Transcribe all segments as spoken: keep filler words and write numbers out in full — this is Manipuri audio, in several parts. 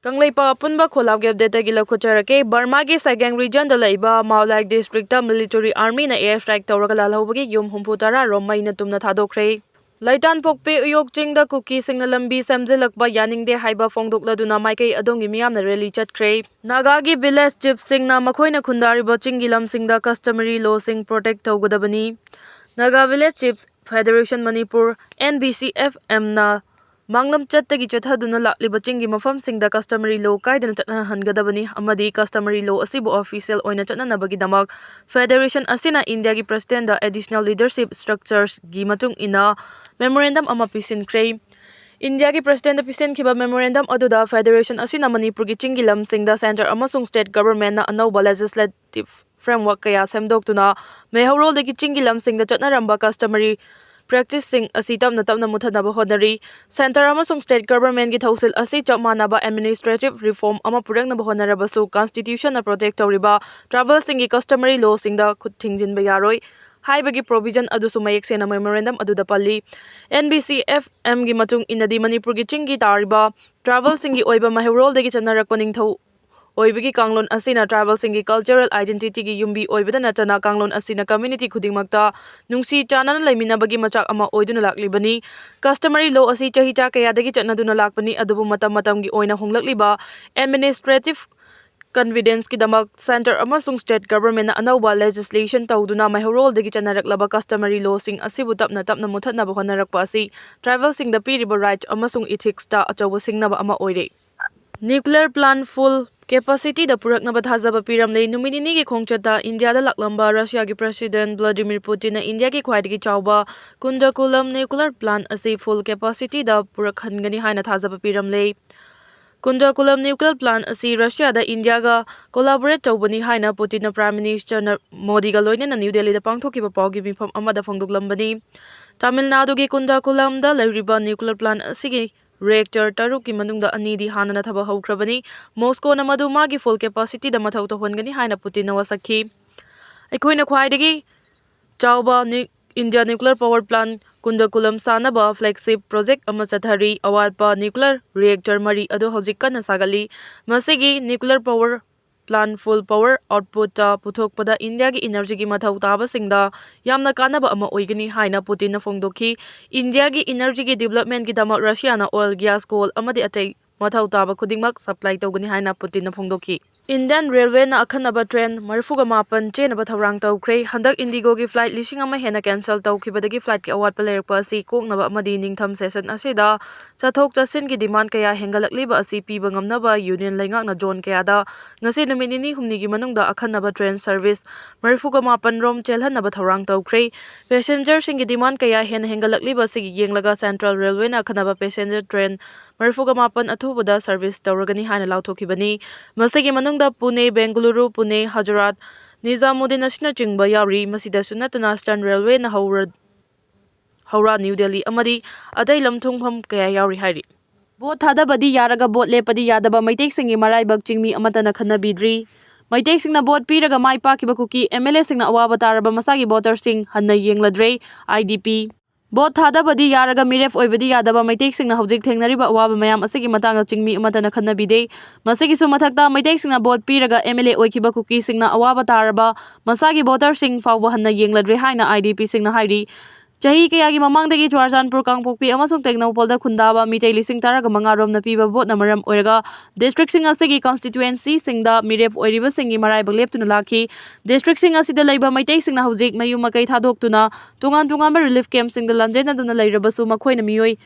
ꯀꯪꯂꯩꯄꯥꯛ ꯑꯄꯨꯟꯕ ꯈꯣꯂꯥꯞꯀꯤ ꯑꯞꯗꯦꯠꯇꯒꯤ ꯂꯧꯈꯠꯆꯔꯛꯀꯦ꯫ ꯕꯔꯃꯥꯒꯤ ꯁꯥꯏꯒꯦꯡ ꯔꯤꯖꯟꯗ ꯂꯩꯕ ꯃꯥꯎꯂꯥꯏ ꯗꯤꯁꯇ꯭ꯔꯤꯛꯇ ꯃꯤꯂꯤꯇꯔꯤ ꯑꯥꯔꯃꯤꯅ ꯑꯦꯌꯔ ꯁ꯭ꯇ꯭ꯔꯥꯏꯛ ꯇꯧꯔꯒ ꯂꯥꯜꯍꯧꯕꯒꯤ ꯌꯨꯝ ꯍꯨꯝꯐꯨ ꯇꯔꯥ ꯔꯣꯝ ꯃꯩꯅ ꯇꯨꯝꯅ ꯊꯥꯗꯣꯛꯈ꯭ꯔꯦ꯫ ꯂꯩꯇꯥꯟꯄꯣꯛꯄꯤ ꯎꯌꯣꯛ ꯆꯤꯡꯗ ꯀꯨꯀꯤꯁꯤꯡꯅ ꯂꯝꯕꯤ ꯁꯦꯝꯖꯤꯜꯂꯛꯄ ꯌꯥꯅꯤꯡꯗꯦ ꯍꯥꯏꯕ ꯐꯣꯡꯗꯣꯛꯂꯗꯨꯅ ꯃꯥꯏꯀꯩ ꯑꯗꯣꯝꯒꯤ ꯃꯤꯌꯥꯝꯅ ꯔꯦꯂꯤ ꯆꯠꯈ꯭ꯔꯦ꯫ ꯅꯥꯒꯥꯒꯤ ꯚꯤꯂꯦꯖ ꯆꯤꯐꯁꯤꯡꯅ ꯃꯈꯣꯏꯅ ꯈꯨꯟꯗꯥꯔꯤꯕ ꯆꯤꯡꯒꯤ ꯂꯝꯁꯤꯡꯗ ꯀꯁꯇꯃꯔꯤ ꯂꯣꯁꯤꯡ ꯄ꯭ꯔꯣꯇꯦꯛ ꯇꯧꯒꯗꯕꯅꯤ꯫ ꯅꯥꯒꯥ ꯚꯤꯂꯦꯖ ꯆꯤꯐꯁ ꯐꯦꯗꯔꯦꯁꯟ ꯃꯅꯤꯄꯨꯔ, NBCFMꯅ ꯃꯥꯡꯂꯝꯆꯠꯇꯒꯤ ꯆꯠꯊꯗꯨꯅ ꯂꯥꯛꯂꯤꯕ ꯆꯤꯡꯒꯤ ꯃꯐꯝꯁꯤꯡꯗ ꯀꯁꯇꯃꯔꯤ ꯂꯣ ꯀꯥꯏꯗꯅ ꯆꯠꯅꯍꯟꯒꯗꯕꯅꯤ ꯑꯃꯗꯤ ꯀꯁꯇꯃꯔꯤ ꯂꯣ ꯑꯁꯤꯕꯨ ꯑꯣꯐꯤꯁꯤꯌꯦꯜ ꯑꯣꯏꯅ ꯆꯠꯅꯅꯕꯒꯤꯗꯃꯛ ꯐꯦꯗꯔꯦꯁꯟ ꯑꯁꯤꯅ ꯏꯟꯗꯤꯌꯥꯒꯤ ꯄ꯭ꯔꯁꯤꯗꯦꯟꯗ ꯑꯦꯗꯤꯁꯅꯦꯜ ꯂꯤꯗꯔꯁꯤꯞ ꯁ꯭ꯇ꯭ꯔꯛꯆꯔꯁꯒꯤ ꯃꯇꯨꯡ ꯏꯟꯅ ꯃꯦꯃꯣꯔꯦꯟꯗꯝ ꯑꯃ ꯄꯤꯁꯤꯟꯈ꯭ꯔꯦ꯫ ꯏꯟꯗꯤꯌꯥꯒꯤ ꯄ꯭ꯔꯁꯤꯗꯦꯟꯗ ꯄꯤꯁꯤꯟꯈꯤꯕ ꯃꯦꯃꯣꯔꯦꯟꯗꯝ ꯑꯗꯨꯗ ꯐꯦꯗꯔꯦꯁꯟ ꯑꯁꯤꯅ ꯃꯅꯤꯄꯨꯔꯒꯤ ꯆꯤꯡꯒꯤ ꯂꯝꯁꯤꯡꯗ ꯁꯦꯟꯇꯔ ꯑꯃꯁꯨꯡ ꯁ꯭ꯇꯦꯠ ꯒꯚꯔꯟꯃꯦꯟꯠꯅ ꯑꯅꯧꯕ ꯂꯦꯖꯤꯁꯂꯦꯇꯤꯚ ꯐ꯭ꯔꯦꯝꯋꯥꯔꯛ ꯀꯌꯥ ꯁꯦꯝꯗꯣꯛꯇꯨꯅ ꯃꯩꯍꯧꯔꯣꯜꯗꯒꯤ ꯆꯤꯡꯒꯤ ꯂꯝꯁꯤꯡꯗ ꯆꯠꯅꯔꯝꯕ ꯀꯁꯇꯃꯔꯤ ꯄ꯭ꯔꯦꯛꯇꯤꯁꯁꯤꯡ ꯑꯁꯤ ꯇꯞꯅ ꯇꯞꯅ ꯃꯨꯠꯊꯠꯅꯕ ꯍꯣꯠꯅꯔꯤ꯫ ꯁꯦꯟꯇꯔ ꯑꯃꯁꯨꯡ ꯁ꯭ꯇꯦꯠ ꯒꯚꯔꯟꯃꯦꯟꯠꯀꯤ ꯊꯧꯁꯤꯜ ꯑꯁꯤ ꯆꯞ ꯃꯥꯟꯅꯕ ꯑꯦꯗꯃꯤꯅꯤꯁꯇ꯭ꯔꯦꯇꯤꯚ ꯔꯤꯐꯣꯔꯝ ꯑꯃ ꯄꯨꯔꯛꯅꯕ ꯍꯣꯠꯅꯔꯕꯁꯨ ꯀꯟꯁꯇꯤꯇ꯭ꯌꯨꯁꯟꯅ ꯄ꯭ꯔꯣꯇꯦꯛ ꯇꯧꯔꯤꯕ ꯇ꯭ꯔꯥꯏꯕꯦꯜꯁꯤꯡꯒꯤ ꯀꯁꯇꯃꯔꯤ ꯂꯣꯁꯤꯡꯗ ꯈꯨꯠ ꯊꯤꯡꯖꯤꯟꯕ ꯌꯥꯔꯣꯏ ꯍꯥꯏꯕꯒꯤ ꯄ꯭ꯔꯣꯚꯤꯖꯟ ꯑꯗꯨꯁꯨ ꯃꯌꯦꯛ ꯁꯦꯡꯅ ꯃꯦꯃꯣꯔꯦꯟꯗꯝ ꯑꯗꯨꯗ ꯄꯜꯂꯤ꯫ NBCFMꯒꯤ ꯃꯇꯨꯡ ꯏꯟꯅꯗꯤ ꯃꯅꯤꯄꯨꯔꯒꯤ ꯆꯤꯡꯒꯤ ꯇꯥꯔꯤꯕ ꯇ꯭ꯔꯥꯏꯕꯦꯜꯁꯤꯡꯒꯤ ꯑꯣꯏꯕ ꯃꯩꯍꯧꯔꯣꯜꯗꯒꯤ ꯆꯠꯅꯔꯛꯄ ꯅꯤꯡꯊꯧ ꯑꯣꯏꯕꯒꯤ ꯀꯥꯡꯂꯣꯟ ꯑꯁꯤꯅ ꯇ꯭ꯔꯥꯏꯕꯦꯜꯁꯤꯡꯒꯤ ꯀꯜꯆꯔꯦꯜ ꯑꯥꯏꯗꯦꯟꯇꯤꯇꯤꯒꯤ ꯌꯨꯝꯕꯤ ꯑꯣꯏꯕꯗ ꯅꯠꯇꯅ ꯀꯥꯡꯂꯣꯟ ꯑꯁꯤꯅ ꯀꯝꯃ꯭ꯌꯨꯅꯤꯇꯤ ꯈꯨꯗꯤꯡꯃꯛꯇ ꯅꯨꯡꯁꯤ ꯆꯥꯟꯅꯅ ꯂꯩꯃꯤꯟꯅꯕꯒꯤ ꯃꯆꯥꯛ ꯑꯃ ꯑꯣꯏꯗꯨꯅ ꯂꯥꯛꯂꯤꯕꯅꯤ꯫ ꯀꯁꯇꯃꯔꯤ ꯂꯣ ꯑꯁꯤ ꯆꯍꯤ ꯆꯥ ꯀꯌꯥꯗꯒꯤ ꯆꯠꯅꯗꯨꯅ ꯂꯥꯛꯄꯅꯤ, ꯑꯗꯨꯕꯨ ꯃꯇꯝ ꯃꯇꯝꯒꯤ ꯑꯣꯏꯅ ꯍꯣꯡꯂꯛꯂꯤꯕ ꯑꯦꯗꯃꯤꯅꯤꯁꯇ꯭ꯔꯦꯇꯤꯚ ꯀꯟꯚꯤꯅꯦꯟꯁꯀꯤꯗꯃꯛ ꯁꯦꯟꯇꯔ ꯑꯃꯁꯨꯡ ꯁ꯭ꯇꯦꯠ ꯒꯚꯔꯟꯃꯦꯟꯠꯅ ꯑꯅꯧꯕ ꯂꯦꯖꯤꯁꯂꯦꯁꯟ ꯇꯧꯗꯨꯅ ꯃꯩꯍꯧꯔꯣꯜꯗꯒꯤ ꯆꯠꯅꯔꯛꯂꯕ ꯀꯁꯇꯃꯔꯤ ꯂꯣꯁꯤꯡ ꯑꯁꯤꯕꯨ ꯇꯞꯅ ꯇꯞꯅ ꯃꯨꯠꯊꯠꯅꯕ ꯍꯣꯠꯅꯔꯛꯄ ꯑꯁꯤ ꯇ꯭ꯔꯥꯏꯕꯦꯜꯁꯤꯡꯗ ꯄꯤꯔꯤꯕ ꯔꯥꯏꯠꯁ ꯑꯃꯁꯨꯡ ꯏꯊꯤꯛꯁꯇ ꯑꯆꯧꯕ ꯁꯤꯡꯅꯕ ꯑꯃ ꯑꯣꯏꯔꯦ꯫ ꯅ꯭ꯌꯨꯀ꯭ꯂꯤꯌꯔ ꯄ꯭ꯂꯥꯟꯠ ꯐꯨꯜ ꯀꯦꯄꯥꯁꯤꯇꯤꯗ ꯄꯨꯔꯛꯅꯕ ꯊꯥꯖꯕ ꯄꯤꯔꯝꯂꯦ꯫ ꯅꯨꯃꯤꯠ ꯅꯤꯅꯤꯒꯤ ꯈꯣꯡꯆꯠꯇ ꯏꯟꯗꯤꯌꯥꯗ ꯂꯥꯛꯂꯝꯕ ꯔꯁꯤꯌꯥꯒꯤ ꯄ꯭ꯔꯁꯤꯗꯦꯟꯠ ꯚ꯭ꯂꯥꯗꯤꯃꯤꯔ ꯄꯨꯇꯤꯟꯅ ꯏꯟꯗꯤꯌꯥꯒꯤ ꯈ꯭ꯋꯥꯏꯗꯒꯤ ꯆꯥꯎꯕ ꯀꯨꯟꯗ꯭ꯔꯀꯨꯂꯝ ꯅ꯭ꯌꯨꯀ꯭ꯂꯤꯌꯔ ꯄ꯭ꯂꯥꯟꯠ ꯑꯁꯤ ꯐꯨꯜ ꯀꯦꯄꯥꯁꯤꯇꯤꯗ ꯄꯨꯔꯛꯍꯟꯒꯅꯤ ꯍꯥꯏꯅ ꯊꯥꯖꯕ ꯄꯤꯔꯝꯂꯦ꯫ ꯀꯨꯟꯗ꯭ꯔꯀꯨꯂꯝ ꯅ꯭ꯌꯨꯀ꯭ꯂꯤꯌꯔ ꯄ꯭ꯂꯥꯟꯠ ꯑꯁꯤ ꯔꯁꯤꯌꯥꯗ ꯏꯟꯗꯤꯌꯥꯒ ꯀꯣꯂꯥꯕꯣꯔꯦꯠ ꯇꯧꯕꯅꯤ ꯍꯥꯏꯅ ꯄꯨꯇꯤꯟꯅ ꯄ꯭ꯔꯥꯏꯝ ꯃꯤꯅꯤꯁꯇꯔ ꯅ-, ꯃꯣꯗꯤꯒ ꯂꯣꯏꯅꯅ ꯅ꯭ꯌꯨ ꯗꯦꯜꯂꯤꯗ ꯄꯥꯡꯊꯣꯛꯈꯤꯕ ꯄꯥꯎꯒꯤ ꯃꯤꯐꯝ ꯑꯃꯗ ꯐꯣꯡꯗꯣꯛꯂꯝꯕꯅꯤ꯫ ꯇꯥꯃꯤꯜ ꯅꯥꯗꯨꯒꯤ ꯀꯨꯟꯗ꯭ꯔꯀꯨꯂꯝꯗ ꯂꯩꯔꯤꯕ ꯅ꯭ꯌꯨꯀ꯭ꯂꯤꯌꯔ ꯄ꯭ꯂꯥꯟꯠ ꯑꯁꯤꯒꯤ ꯔꯤꯑꯦꯛꯇꯔ ꯇꯔꯨꯛꯀꯤ ꯃꯅꯨꯡꯗ ꯑꯅꯤꯗꯤ ꯍꯥꯟꯅꯅ ꯊꯕꯛ ꯍꯧꯈ꯭ꯔꯕꯅꯤ꯫ ꯃꯣꯁꯀꯣꯅ ꯃꯗꯨ ꯃꯥꯒꯤ ꯐꯨꯜ ꯀꯦꯄꯥꯁꯤꯇꯤꯗ ꯃꯊꯧ ꯇꯧꯍꯟꯒꯅꯤ ꯍꯥꯏꯅ ꯄꯨꯇꯤꯟꯅ ꯋꯥꯁꯛꯈꯤ꯫ ꯑꯩꯈꯣꯏꯅ ꯈ꯭ꯋꯥꯏꯗꯒꯤ ꯆꯥꯎꯕ new-, India nuclear power plant Kudankulam ꯁꯥꯅꯕ flagship project ꯑꯃ ꯆꯠꯊꯔꯤ꯫ ꯑꯋꯥꯠꯄ nuclear reactor ꯃꯔꯤ ꯑꯗꯨ ꯍꯧꯖꯤꯛ ꯀꯟꯅ ꯁꯥꯒꯠꯂꯤ꯫ ꯃꯁꯤꯒꯤ nuclear power plant full power outputꯇ ꯄꯨꯊꯣꯛꯄꯗ ꯏꯟꯗꯤꯌꯥꯒꯤ energyꯒꯤ ꯃꯊꯧ ꯇꯥꯕꯁꯤꯡꯗ ꯌꯥꯝꯅ ꯀꯥꯟꯅꯕ ꯑꯃ ꯑꯣꯏꯒꯅꯤ ꯍꯥꯏꯅ ꯄꯨꯇꯤꯟꯅ ꯐꯣꯡꯗꯣꯛꯈꯤ꯫ ꯏꯟꯗꯤꯌꯥꯒꯤ energyꯒꯤꯗꯃꯛ ꯔꯁꯤꯌꯥꯅ oil, gas, coal ꯑꯃꯗꯤ ꯑꯇꯩ ꯃꯊꯧ ꯇꯥꯕ ꯈꯨꯗꯤꯡꯃꯛ supply ꯇꯧꯒꯅꯤ ꯍꯥꯏꯅ ꯄꯨꯇꯤꯟꯅ ꯐꯣꯡꯗꯣꯛꯈꯤ꯫ Indian Railwayꯅ ꯑꯈꯟꯅꯕ train ꯃꯔꯤꯐꯨꯒ ꯃꯥꯄꯟ ꯆꯦꯟꯅꯕ ꯊꯧꯔꯥꯡ ꯇꯧꯈ꯭ꯔꯦ꯫ ꯍꯟꯗꯛ IndiGoꯒꯤ flight ꯂꯤꯁꯤꯡ ꯑꯃ ꯍꯦꯟꯅ cancel ꯇꯧꯈꯤꯕꯗꯒꯤ flightꯀꯤ ꯑꯋꯥꯠꯄ ꯂꯩꯔꯛꯄ ꯑꯁꯤ ꯀꯣꯛꯅꯕ ꯑꯃꯗꯤ ꯅꯤꯡꯊꯝ session ꯑꯁꯤꯗ ꯆꯠꯊꯣꯛ ꯆꯠꯁꯤꯟꯒꯤ demand ꯀꯌꯥ ꯍꯦꯟꯒꯠꯂꯛꯂꯤꯕ ꯑꯁꯤ ꯄꯤꯕ ꯉꯝꯅꯕ union ꯂꯩꯉꯥꯛꯅ zone ꯀꯌꯥꯗ ꯉꯁꯤ ꯅꯨꯃꯤꯠ ꯅꯤꯅꯤ ꯍꯨꯝꯅꯤꯒꯤ ꯃꯅꯨꯡꯗ ꯑꯈꯟꯅꯕ train service ꯃꯔꯤꯐꯨꯒ ꯃꯥꯄꯟ ꯔꯣꯝ ꯆꯦꯜꯍꯟꯅꯕ ꯊꯧꯔꯥꯡ ꯇꯧꯈ꯭ꯔꯦ꯫ Passengerꯁꯤꯡꯒꯤ demand ꯀꯌꯥ ꯍꯦꯟꯅ ꯍꯦꯟꯒꯠꯂꯛꯂꯤꯕ ꯑꯁꯤꯒꯤ ꯌꯦꯡꯂꯒ Central Railwayꯅ ꯑꯈꯟꯅꯕ passenger train ꯃꯔꯤꯐꯨꯒ ꯃꯥꯄꯟ ꯑꯊꯨꯕꯗ service ꯇꯧꯔꯒꯅꯤ ꯍꯥꯏꯅ ꯂꯥꯎꯊꯣꯛꯈꯤꯕꯅꯤ꯫ ꯃꯁꯤꯒꯤ ꯃꯅꯨꯡꯗ ꯄꯨꯅꯦ, ꯕꯦꯡꯒꯂꯨꯔꯨ, ꯄꯨꯅꯦ, ꯍꯖꯔꯥꯠ, ꯅꯤꯖꯥꯃꯨꯗꯤꯟ ꯑꯁꯤꯅꯆꯤꯡꯕ ꯌꯥꯎꯔꯤ꯫ ꯃꯁꯤꯗꯁꯨ ꯅꯠꯇꯅ Eastern Railwayꯅ ꯍꯧꯔ-, ꯍꯧꯔꯥ, ꯅ꯭ꯌꯨ ꯗꯦꯜꯂꯤ ꯑꯃꯗꯤ ꯑꯇꯩ ꯂꯝ ꯊꯨꯡꯐꯝ ꯀꯌꯥ ꯌꯥꯎꯔꯤ ꯍꯥꯏꯔꯤ꯫ Vote ꯊꯥꯗꯕꯗꯤ ꯌꯥꯔꯒ vote ꯂꯦꯞꯄꯗꯤ ꯌꯥꯗꯕ ꯃꯩꯇꯩꯁꯤꯡꯒꯤ ꯃꯔꯥꯏꯕꯛ ꯆꯤꯡꯃꯤ ꯑꯃꯠꯇꯅ ꯈꯟꯅꯕꯤꯗ꯭ꯔꯤ꯫ ꯃꯩꯇꯩꯁꯤꯡꯅ vote ꯄꯤꯔꯒ ꯃꯥꯏ ꯄꯥꯛꯈꯤꯕ ꯀꯨꯀꯤ MLAꯁꯤꯡꯅ ꯑꯋꯥꯕ ꯇꯥꯔꯕ ꯃꯁꯥꯒꯤ voterꯁꯤꯡ ꯍꯟꯅ ꯌꯦꯡꯂꯗ꯭ꯔꯦ꯫ IDP꯫ Vote ꯊꯥꯗꯕꯗꯤ ꯌꯥꯔꯒ ꯃꯤꯔꯦꯞ ꯑꯣꯏꯕꯗꯤ ꯌꯥꯗꯕ ꯃꯩꯇꯩꯁꯤꯡꯅ ꯍꯧꯖꯤꯛ ꯊꯦꯡꯅꯔꯤꯕ ꯑꯋꯥꯕ ꯃꯌꯥꯝ ꯑꯁꯤꯒꯤ ꯃꯇꯥꯡꯗ ꯆꯤꯡꯃꯤ ꯑꯃꯠꯇꯅ ꯈꯟꯅꯕꯤꯗꯦ꯫ ꯃꯁꯤꯒꯤꯁꯨ ꯃꯊꯛꯇ ꯃꯩꯇꯩꯁꯤꯡꯅ vote ꯄꯤꯔꯒ MLA ꯑꯣꯏꯈꯤꯕ ꯀꯨꯀꯤꯁꯤꯡꯅ ꯑꯋꯥꯕ ꯇꯥꯔꯕ ꯃꯁꯥꯒꯤ voterꯁꯤꯡ ꯐꯥꯎꯕ ꯍꯟꯅ ꯌꯦꯡꯂꯗ꯭ꯔꯦ ꯍꯥꯏꯅ IDPꯁꯤꯡꯅ ꯍꯥꯏꯔꯤ꯫ ꯆꯍꯤ ꯀꯌꯥꯒꯤ ꯃꯃꯥꯡꯗꯒꯤ ꯆꯨꯔꯥꯆꯥꯟꯄꯨꯔ, ꯀꯥꯡꯄꯣꯛꯄꯤ ꯑꯃꯁꯨꯡ ꯇꯦꯡꯅꯧꯄꯜꯗ ꯈꯨꯟꯗꯥꯕ ꯃꯤꯇꯩ ꯂꯤꯁꯤꯡ ꯇꯔꯥꯒ ꯃꯉꯥ ꯔꯣꯝꯅ ꯄꯤꯕ voteꯅ ꯃꯔꯝ ꯑꯣꯏꯔꯒ districtꯁꯤꯡ ꯑꯁꯤꯒꯤ constituencyꯁꯤꯡꯗ ꯃꯤꯔꯦꯞ ꯑꯣꯏꯔꯤꯕꯁꯤꯡꯒꯤ ꯃꯔꯥꯏꯕꯛ ꯂꯦꯞꯇꯨꯅ ꯂꯥꯛꯈꯤ꯫ Districtꯁꯤꯡ ꯑꯁꯤꯗ ꯂꯩꯕ ꯃꯩꯇꯩꯁꯤꯡꯅ ꯍꯧꯖꯤꯛ ꯃꯌꯨꯝ ꯃꯀꯩ ꯊꯥꯗꯣꯛꯇꯨꯅ ꯇꯣꯉꯥꯟ ꯇꯣꯉꯥꯟꯕ relief campꯁꯤꯡꯗ ꯂꯥꯟꯖꯦꯟꯅꯗꯨꯅ ꯂꯩꯔꯕꯁꯨ ꯃꯈꯣꯏꯅ ꯃꯤꯑꯣꯏ